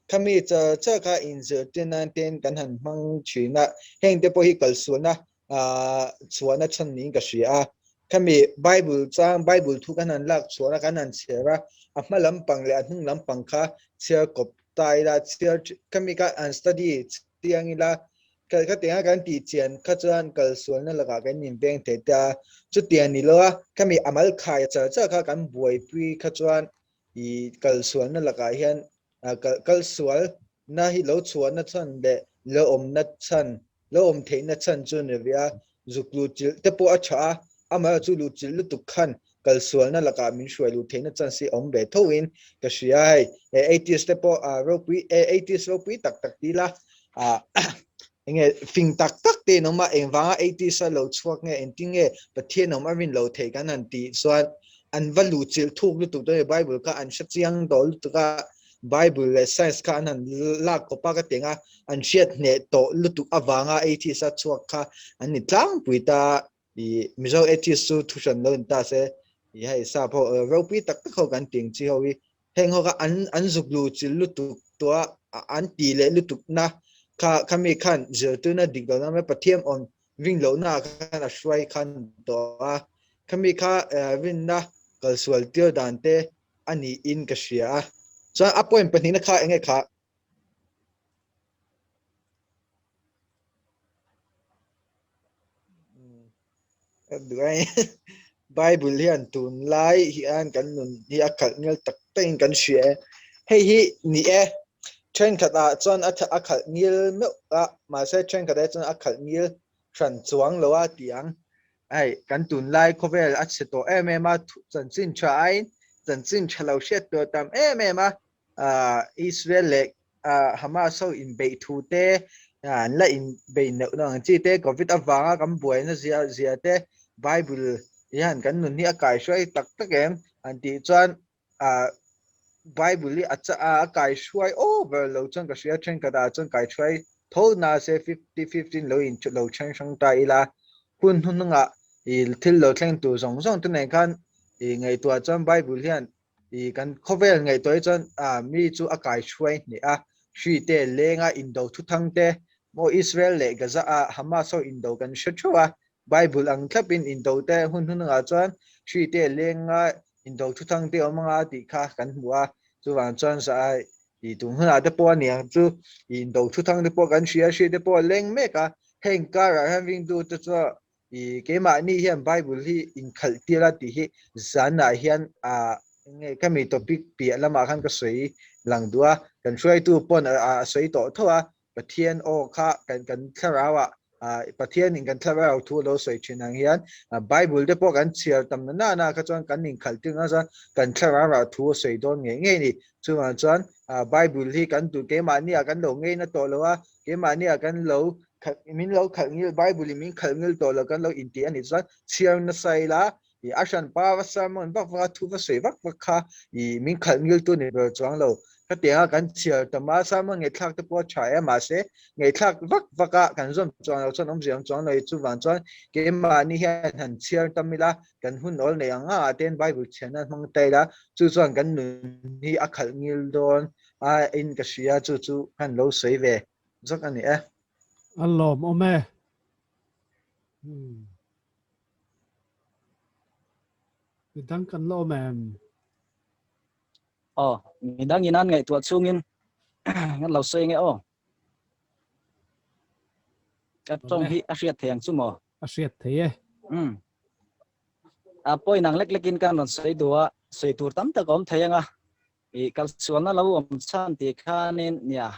khami char char kha inzirtir nan ten kan han hmang thin a, heng te pawh hi kalsualna chhuahna chhan niin ka hria a. Khami Bible chang, Bible thu kan han lak chhuahna kan han chhiar a, a hma lampang leh a hnung lampang kha chhiar kawp ta ila, chhiar khami kha an study chiang ila, khatianga kan tih chian kha chuan kalsualna lakah kan inveng thei ta a. Chutiang ni lo a, khami a mal khai char char kha kan buaipui kha chuan i kalsualna lakah hian kalsualna hi lo chhuahna chhan leh lo awmna chhan, lo awm theihna chhan chu ni ve a, zuk luh chilh te pawh a tha a, amaherawhchu chu luh chilh lutuk khan kalsualna lakah min hruai luh theihna chance hi a awm ve tho in ka hria hei, atheist te pawh ropui, atheist ropui tak tak ti ila enge fing tak tak te in awm a, engvanga atheist a lo chhuak nge, engtin nge Pathian awm a rin lo theih kan han tih chuan an va luh chilh thuk lutuk dawn a ni, Bible kha an hre chiang tawh lutuk a, Bible leh science kha an han lak kawp a ka ti ang a, an hriat hneh tawh lutuk avanga atheist a chhuak kha an ni tlangpui ta, i Mizo atheist chu thuhran lo in ta se, i hei sap ho ropui tak tak ho kan ti ang chi ho hi, heng ho kha an an zuk luh chilh lutuk tawh a, an tih leh lutuk na kha khami khan zirtirna dik lohna mai Pathian awm ring lohna ah khan a hruai khan tawh a, khami kha rinna kalsual tir dan te a niin ka hria a. Chuan a point pahnihna kha enge kha? Bible hian tunlai hian kan nun hi a khalh ngil tak takin kan hria e. Hei hi ni e, thenkhat ah chuan a a khalh ngil meuh a, mahse thenkhat ah chuan a khalh ngil hran chuang lo a tih ang. Hei kan tunlai khawvel a chhe tawh em em a, chanchin tha aiin chanchin tha lo hriat tur a tam em em a, Israel leh Hamas ho inbeih thu te, an la inbeih neuh neuh ang chi te, Covid avanga kan buaina zia zia te, Bible hian kan nun hi a kaihruai tak tak em an tih chuan Bible hi a kaihruai over lo chuan ka hria, thenkhatah chuan kaihruai tho na se 50-50 lo in lo then hrang ta ila, hun hnuhnungah thil lo thleng tur zawng zawng te nen khan ngaihtuah chuan Bible hian I kan khawvel ngaihtuah hi chuan ah mi chu a kai hruai hneh a, hri te, lenga indo thuthang te, maw Israel leh Gaza ah Hamas ho indo kan hre theuh a, Bible ang thlapin indo te hun hnungah chuan hri te, lenga indo thuthang te awm anga tih kha kan hmu a, chuvang chuan za a i tum hunah te pawh a ni ang chu i indo thuthang te pawh kan hria, hri te pawh a leng mek a, heng karah hian ringtu te chu I keimahni hian Bible hi inkhalh tir a tih hi zanah hian ah nge ka mi topic piah lamah khan ka sawi lang duh a, kan hruaitu pawn a sawi tawh tho a, Pathian aw kha kan kan thlarau ah ah Pathian in kan thlarau thu a lo sawi thin ang hian Bible te pawh kan chhiar tam na na na kha chuan kan inkhalh tir nasa kan thlarau ah thu a sawi dawn ngei ngei a ni. Chuvang chuan Bible hi kan duh keimahni ah kan lo ngei na tawh lo a, keimahni ah kan lo min lo khalh ngil Bible in min khalh ngil tawh lo kan lo inti a nih chuan chhiar nasa ila i a hran pa va sermon vak vak a thu va sawi vak vak kha i min khalh ngil tu ni ber chuang lo khatianga kan chhiar tam a sermon ngaihthlak te pawh a tha e mahse ngaihthlak vak vak a kan zawm chuang lo chuan awmzia awm chuang lo i chuvang chuan keimahni hian han chhiar tam ila kan hun awl nei ang ang ah ten Bible chhiar nan hmang ta ila chu chuan kan nun hi a khalh ngil dawn a in ka hria chu chu kan lo sawi ve Zawk a ni e. A lawm awm e. Midang kan la awm em? Aw, midang in an ngaihtuah chungin kan lo sawi nge aw. Ka tawng hi a hriat thei ang chu maw? A hriat thei e. A point ang lek lekin kan rawn sawi duh a, sawi tur tam tak a awm thei ang a. I kalsualna lo awm chhan tih khanin nia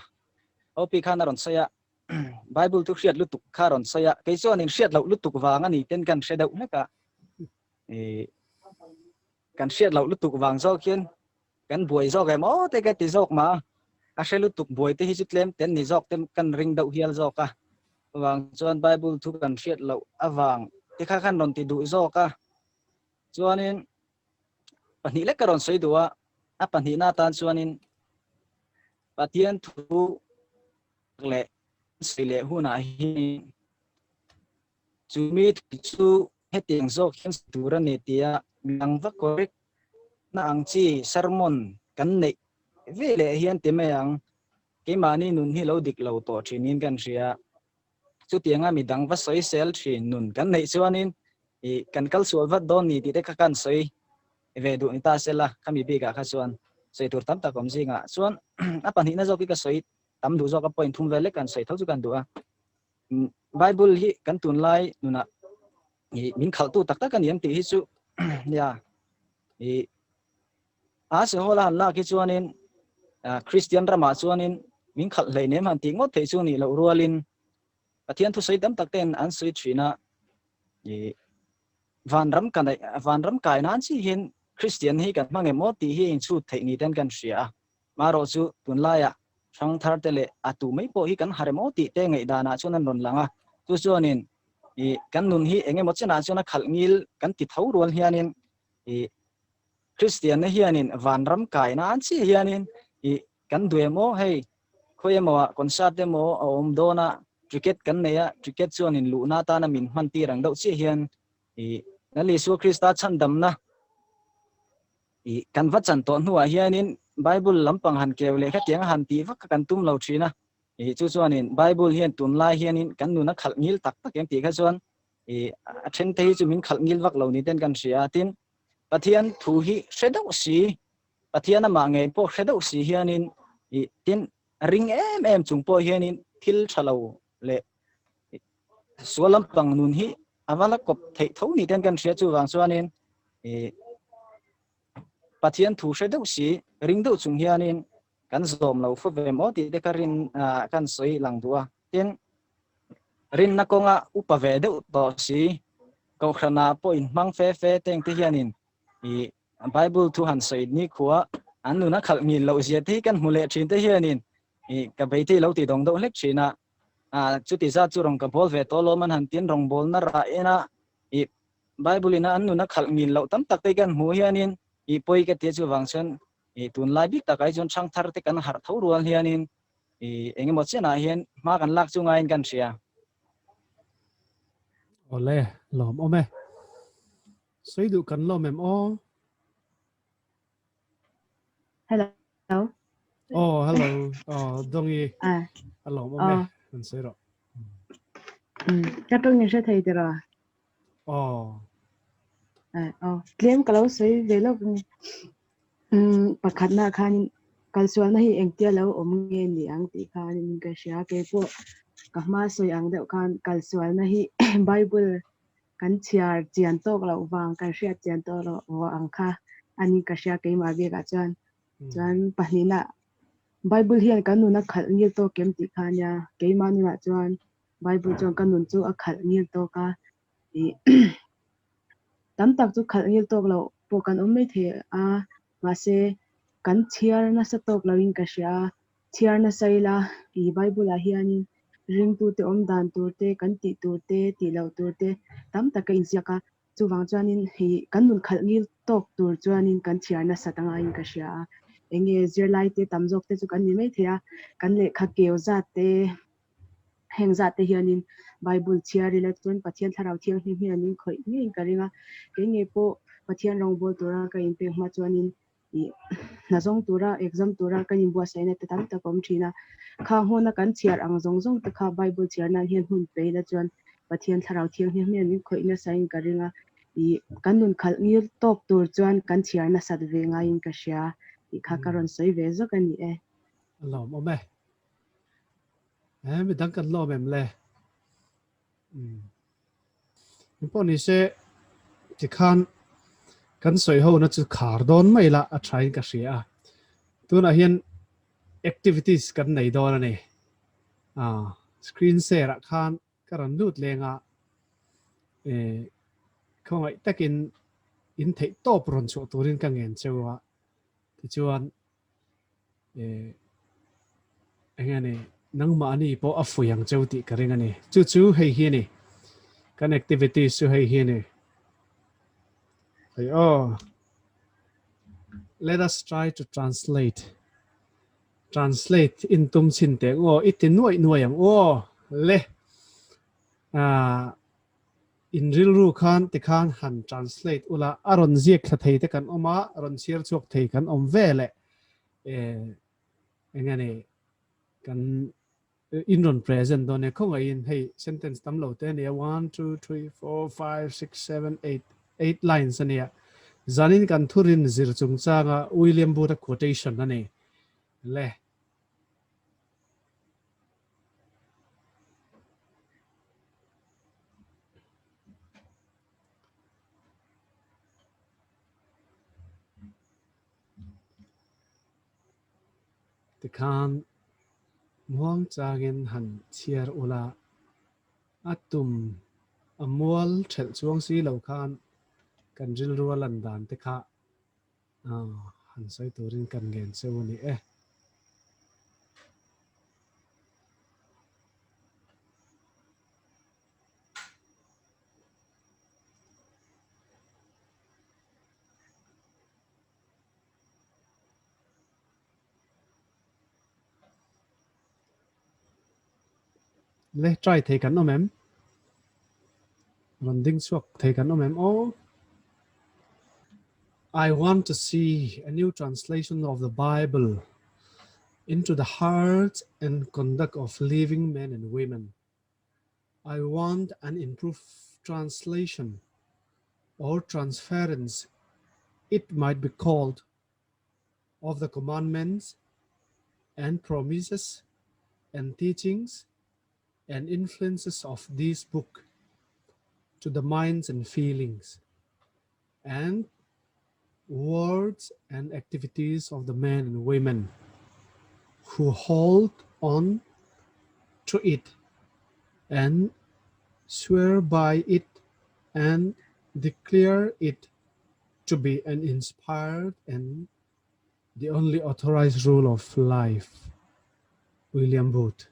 OP khan a rawn sawi a, Bible thu hriat lutuk kha a rawn sawi a, kei chuan in hriat loh lutuk vang a ni ten kan hre deuh hlek a, i kan hriat loh lutuk vang zawk hian kan buai zawk em aw te ka ti zawk mah a, a hre lutuk buai te hi chu tlem ten ni zawk te kan ring deuh hial zawk a, chuvang chuan Bible thu kan hriat loh avang te kha khan rawn ti duh zawk a, chuanin. Pahnih lek ka rawn sawi duh a, a pahnihna atan chuanin Pathian thu leh sawi leh hunah hian chumi thu chu hetiang zawk hian sawi tur a ni tia midang va correct na ang chi sermon kan neih ve leh hian ti mai ang, keimahni nun hi lo dik lo tawh thinin kan hria. Chutianga midang va sawi sel thin nun kan neih chuanin i kan kal sual vat dawn ni tih te kha kan sawi ve duh ni ta sela khami bikah kha chuan sawi tur tam tak awm zingah chuan a pahnihna zawk hi ka sawi tam duh zawk a point thum vel lek kan sawi tho chu kan duh a. Bible hi kan tunlai nunah i min khalhtu tak tak a ni em tih hi chu nia i a se hawla han lak hi chuanin Christian ramah chuanin min khalh hlei nem han tih ngawt theih chu nih loh rualin Pathian thusawi tam tak ten an sawi thin a, i vanram ka neih vanram kai nan chi hian Christian hi kan hmang em aw tih hi inchhut theih ni ten kan hria a. Marawh chu tunlaiah hrangthar te leh a tu mai pawh hi kan har em aw tih te ngaihdanah chuan an rawn lang a. Chu chuanin i kan nun hi eng emaw chenah chuan a khalh ngil kan ti tho rual hianin i Kristianna hianin vanram kai nan chiah hianin i kan duh em aw hei khawi emaw ah concert emaw a awm dawn a ticket kan nei a ticket chuanin luhna atana min hman tir ang deuh chiah hian i Lal Isua Krista chhandamna i kan va chan tawh hnuah hianin Bible lampang han keu leh khatiang a han tih vak kha kan tum lo thin a i chu chuanin Bible hian tunlai hianin kan nun a khalh ngil tak tak em tih kha chuan i a then te hi chu min khalh ngil vak lo ni ten kan hria a tin Pathian thu hi hre deuh si Pathian amah ngei pawh hre deuh si hianin i tin ring em em chung pawh hianin thil tha lo leh sual lampang nun hi a va la kawp theih tho ni ten kan hria chuvang chuanin i Pathian thu hre deuh si ring deuh chung hianin kan zawm lo fo ve maw tih te kha rin kan sawi lang duh a. Tin, rinna kawnga upa ve deuh tawh si, Kohhranah pawh inhmang fe fe teng te hianin i Bible thu han sawi ni khua an nun a khalh ngil loh zia te hi kan hmu leh thin te hianin i ka beithei lo ti dawng deuh hlek thin a. Chuti zat chu rawn ka bawl ve tawh lawm an han tin rawngbawlna rah ena i Bible in a an nun a khalh ngil loh tam tak te kan hmuh hianin i pawi ka tia chuvang chuan i tunlai bik takah hi chuan ṭhangthar te kan harh tho rual hianin i engemaw chenah hian hma kan lak chu ngaiin kan hria. Awle, lawm awm e. Sawi duh kan lawm em aw? Hello. Oh, hello. Oh, Dongi. Ah. A lawm awm e. Kan sawi rawh. Ka tawng in hre thei tiraw? Aw. Eh, aw. Tlem ka lo sawi ve lawk ni. Um, pakhatna khan kalsualna hi engtia lo awm nge ni ang tih khan ka hria. Kei pawh ka hma sawi ang deuh khan kalsualna hi Bible kan chhiar chian tawk loh vang, kan hriat chian tawk loh vang kha ani ka hria keimah biakah chuan. Chuan pahnihna Bible hian kan nun a khalh ngil tawk em tih kha ania. Keimah nunah chuan Bible chuan ka nun chu a khalh ngil tawk a, ih tam tak chu khalh ngil tawk loh pawh kan awm mai thei a, mahse kan chhiar nasa tawk loin ka hria a, chhiar nasa ila ih Bible ah hianin ringtute awm dan tur te, kan tih tur te, tih loh tur te tam tak a inziak a, chuvang chuanin ih kan nun khalh ngil tawk tur chuanin kan chhiar nasa ta ngaiin ka hria a, eng nge zirlai te tam zawk te chu kan ni mai thei a, kan lehkha keu zat te Heng zat te hianin Bible chhiar ila chuan Pathian Thlarau Thianghlim hian min khawih ngeiin ka ring a, kei ngei pawh Pathian rawngbâwl tura ka inpek hma chuanin ih hna zawng tura exam tura kan inbuatsaihna te tam tak a awm thin a, kha hmuna kan chhiar ang zawng zawng te kha Bible chhiar nan hian hmun pe ila chuan Pathian Thlarau Thianghlim hian min khawih nasain ka ring a, ih kan nun khalh ngil tawk tur chuan kan chhiar nasat ve ngaiin ka hria tih kha ka rawn sawi ve zawk a ni e. A lawmawm e. Eh, midang kan lawm em le? Um. In pawh ni se, tikhan kan sawi ho na chu khar dawn mai la a thain ka hria a. Tunah hian activities kan nei dawn a ni. Ah, screen share ah khan ka rawn lut leng a. Eh, khawngaih takin in theih tawp rawn chhuah turin ka ngen cheu a. Tichuan eh eng nge ni nangmah ani pawh a fui ang cheu tih ka ring a ni. Chu chu hei hi a ni. Kan activities chu hei hi a ni. Hei aw. Let us try to translate. Translate in tum chin teh ang aw, i ti nuaih nuaih ang aw. Le ah in rilru khan tikhan han translate ula a rawn ziak thla thei te kan awm a, rawn chhiar chhuak thei kan awm ve leh eh eng a ni kan in rawn present dawn e khawngaihin hei sentence tam lo te a nia one two three four five six seven eight eight lines a nia zanin kan thurin zir chungchanga William Booth a quotation a ni le Tikhan muang changin han chhiar ula, a tum a mual thelh chuang si lo khan kan rilru a lan dan te kha han sawi turin kan ngen cheu a ni e. Le try thei kan awm em? Rawn ding chhuak thei kan awm em aw? I want to see a new translation of the Bible into the hearts and conduct of living men and women. I want an improved translation or transference it might be called of the commandments and promises and teachings and influences of this book to the minds and feelings and words and activities of the men and women who hold on to it and swear by it and declare it to be an inspired and the only authorized rule of life. William Booth.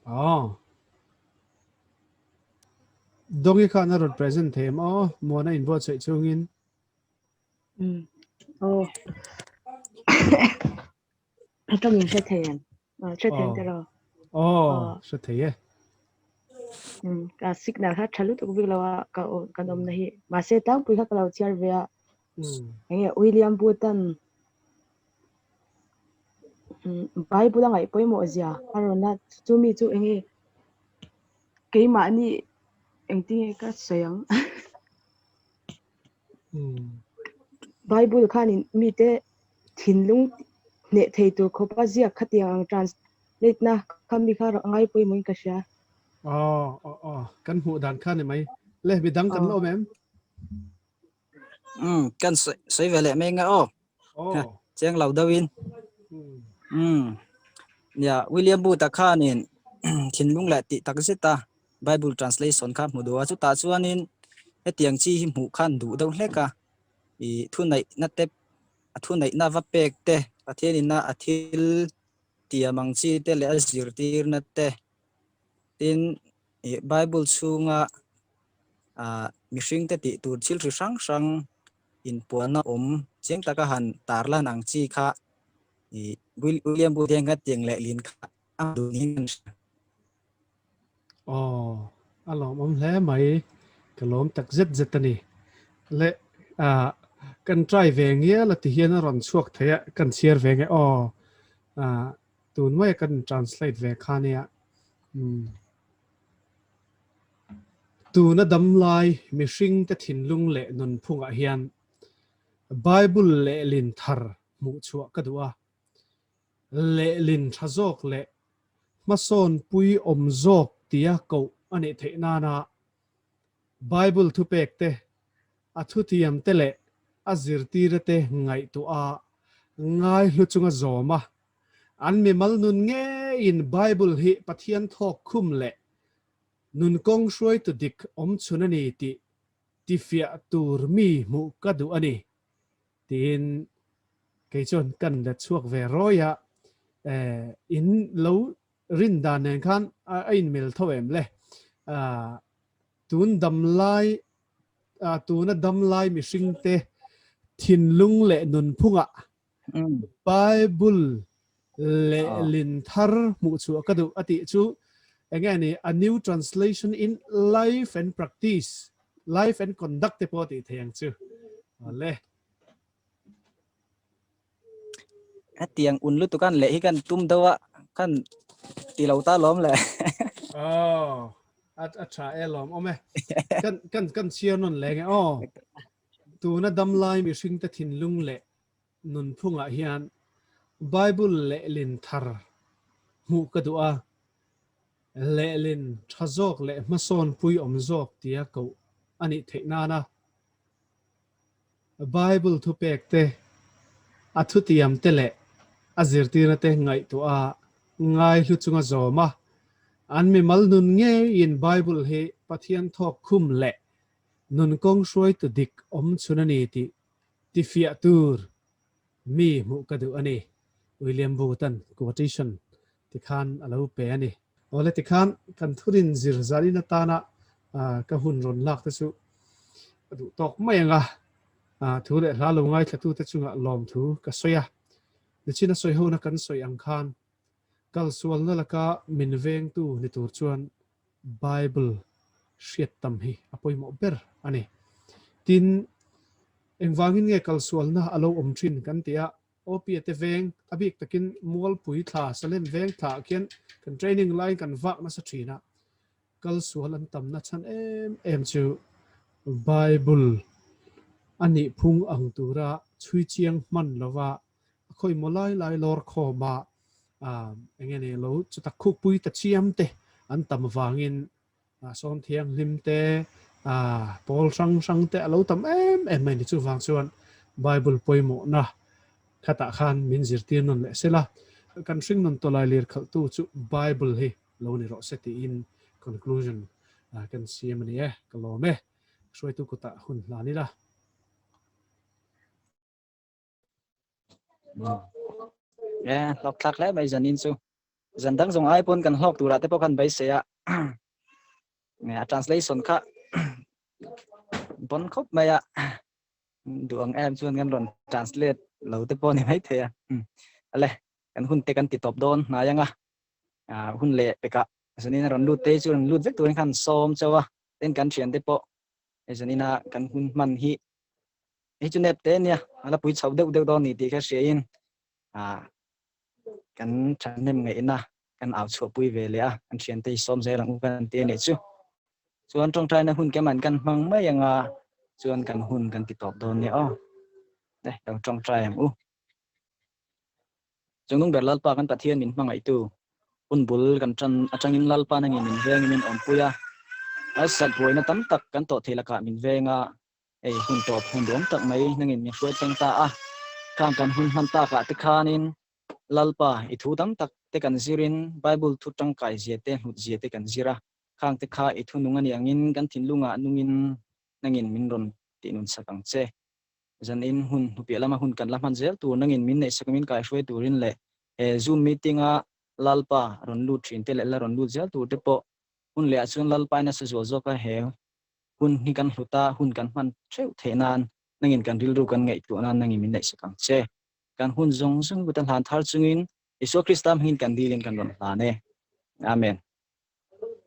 Oh. Dongi khan a rawn present thei em aw Muana inbuatsaih chungin. Um. Oh. Ka min hre thei em? Ah, hre thei te lo. Oh, hre thei e. Um, ka signal kha tha lutuk bik lo a ka kan awm na hi. Mahse tlangpui kha ka lo chhiar ve a. Enge William Booth-an Bible a ngaih pawimawh zia a rawn a, chumi chu enge keimahni engtinge ka sawi ang. Bible khanin mite thinlung hneh thei tur khawpa ziak khatiang ang translate na kha mi kha ngai pawimawhin ka hria. Aw aw aw kan hmuh dan kha ni mai. Le midang kan la awm em? Um kan sawi ve leh mai nga aw. Aw. Chiang lo deuhin. Um nia William Booth-a khanin thinlung leh tih tak zeta Bible translation kha hmu duh a, chutah chuanin hetiang chi hi hmuh khan duh deuh hlek a, i thuneihna te a thuneihna va pek te, Pathianina a thil tiam ang chi te leh a zirtirna te, tin i Bible chhunga ah mihring te tih tur thil hri hrang hrang inpuanna awm chiang taka han tarlan ang chi kha i William Booth hian hetiang lehlin kha a duh niin kan hria. Aw, a lawmawm hle mai. Ka lawm tak zet zet a ni. Le, ah, kan try ve ngial a ti hian a rawn chhuak thei a, kan chhiar ve nge aw. Ah, tun maia kan translate ve kha nia. Um. Tuna damlai mihringte thinlung leh nunphungah hian Bible lehlin thar hmuhchhuah ka duh a. Lehlin tha zawk leh hmasawnpui awm zawk tia koh a nih theih nana Bible thupek te, a thutiam te leh a zirtira te ngaihtuah a, ngaihlu chunga zawm a, an mimal nun ngeiin Bible hi Pathian thawk khum leh nun kawng hruaitu dik awm chhun a ni tih tifiah tur mi hmuh ka duh a ni, tiin. Kei chuan kan let chhuak ve rawi a, in lo rin dan nen khan a inmil tho em le? Tun dam lai, tuna dam lai mihringte thinlung leh nunphungah Bible lehlin thar hmuh chhuah ka duh a tih chu eng nge ni A New Translation in Life and Practice, Life and Conduct te pawh a tih thei ang chu. Awle. Hetiang un lutuk an leh hi kan tum deuh a, kan ti lo ta lawm le. Oh, a tha e lawm awm e. Kan kan kan chhiar nawn leng e aw. Tuna damlai mihringte thinlung leh nunphungah hian Bible lehlin thar hmuh ka duh a, lehlin tha zawk leh hmasawn pui awm zawk tia koh a nih theih nana Bible thupek te, a thutiam te leh a zirtirna te ngaihtuah a ngaihlu chunga zawm a, an mimal nun ngeiin Bible hi Pathian thawk khum leh Nun kawng hruaitu dik awm chhun a ni tih tifiah tur mi hmuh ka duh a ni, William Booth-a'n quotation tikhan a lo pe a ni. Awle tikhan kan thurin zir zalin atana ka hun rawn lak te chu ka duh tawk mai ang a, thu leh hla lo ngaithlatute chungah lawmthu ka sawi a. Nichina sawi hona kan sawi ang khan kalsualna laka min vengtu ni tur chuan Bible hriat tam hi a pawimawh ber a ni. Tin, engvangin nge kalsualna a lo awm thin kan ti a, Opia te veng, a bik takin Mualpui thla, Salem veng thlaah khian kan training laiin kan vak nasa thin a, kalsual an tamna chhan em em chu Bible a nih phung ang tura chhui chiang hman lova a khawimaw lai lai lawr khawma eng nge ni lo chuta khukpui ta chiam te an tam vangin sawn thianghlim te pawl hrang hrang te a lo tam em em mai ni. Chuvang chuan Bible pawimawhna khatah khan min zirtir nawn leh sela, kan hringnun tawlai lir khalhtu chu Bible hi lo ni rawh se tiin conclusion kan siam a ni e. Ka lawm e. Hruaitu kutah hun hlan ila. E hlawk thlak hle mai zanin chu zan dang zawng ai pawn kan hlawk turah te pawh khan beisei a a translation kha bon khawp mai a duh ang em chuan kan rawn translate lo te pawh ni mai thei a ale kan hun te kan ti tawp dawn hnai anga hun leh pekah zanin a rawn lut te chu rawn lut vek turin khan sawm chauh a ten kan thian te pawh zanina kan hun hman hi Hei chu nep te ania, a la pui chhoh deuh deuh dawn ni tih kha hriain kan thahnem ngaihna kan au chhuahpui ve leh a, kan thiante hi sawm zel ang u kan ti a nih chu. Chuan tawngtaina hun keman kan hmang mai anga chuan kan hun kan ti tawp dawn nia aw. Le, lo tawngtai ang u. Chungnung ber Lalpa kan Pathian min hmangaihtu hun bul kan tan atangin Lalpa nangin min vengin min awmpui a, harsat buaina tam tak kan tawh thei lakah min veng a, Hei hun tawp hun duam tak mai nangin min hruai thleng ta a, khang kan hun hman takah te khanin Lalpa i thu tam tak te kan zirin Bible thu tangkai zia te hlut zia te kan zir a, khang te kha i thu nung a ni angin kan thinlungah nungin nangin min rawn tih nun sak ang che. Zanin hun hnupiah lama hun kan la hman zel tur nangin min neihsak min kaihruai turin leh he Zoom meeting a Lalpa rawn lut thin te leh la rawn lut zel tur te pawh hun leh ah chuan Lalpa in a sa zual zawk a he Hun hi kan hlut a, hun kan hman theuh theih nan nangin kan rilru kan ngaihtuah nan nangin min neihsak ang che. Kan hun zawng zawng kut a hlan thar chungin Isua Krista hmingin kan dilin kan rawn hlan e. Amen.